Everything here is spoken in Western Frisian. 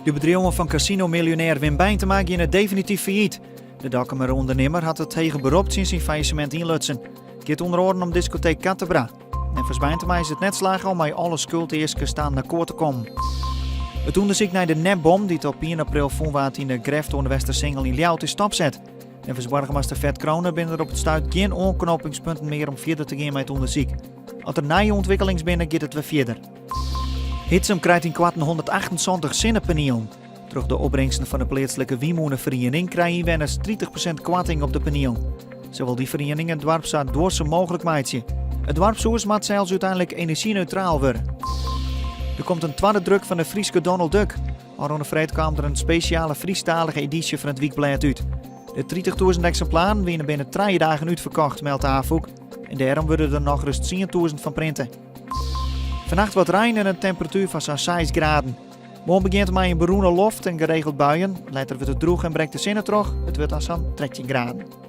De bedriuwen fan kasinomiljonêr Wim Beintema geane definityf fallyt. De Dokkumer ûndernimmer hat it heger berop tsjin syn fallissemint ynlutsen. It giet ûnder oaren om diskoteek Katebra. Neffens Beintema is it net slagge om mei alle skuldeaskers ta in akkoart te kommen. It ûndersyk nei de nepbom dy't op ien april fûn waard yn de greft oan de Westersingel yn Ljouwert is stopset. Neffens boargemaster Ferd Crone binne der op it stuit gjin oanknopingspunten mear om fierder te gean mei it ûndersyk. As der nije ûntwikkelings binne, giet it wer fierder. Hitsum krijt ynkoarten 178 sinnepanielen. Troch de opbringsten fan de pleatslike wynmûneferiening krije ynwenners 30% koarting op de panielen. Sa wol dy feriening it doarp sa duorsum mooglik meitsje. It doarpshûs moat sels úteinlik enerzjyneutraal wurde. Der komt in twadde druk fan de Fryske Donald Duck. Ofrûne freed kaam der in spesjale Frysktalige edysje fan it wykblêd út. De 30.000 eksimplaren wiene binnen trije dagen útferkocht, meldt de Afûk. En dêrom wurde der nochris 10.000 fan printe. Fannacht wat rein en in temperatuer fan sa'n 6 graden. Moarn begjint mei in berûne loft en geregeld buien. Letter wurdt it drûch en brekt de sinne troch. It wurdt dan sa'n 13 graden.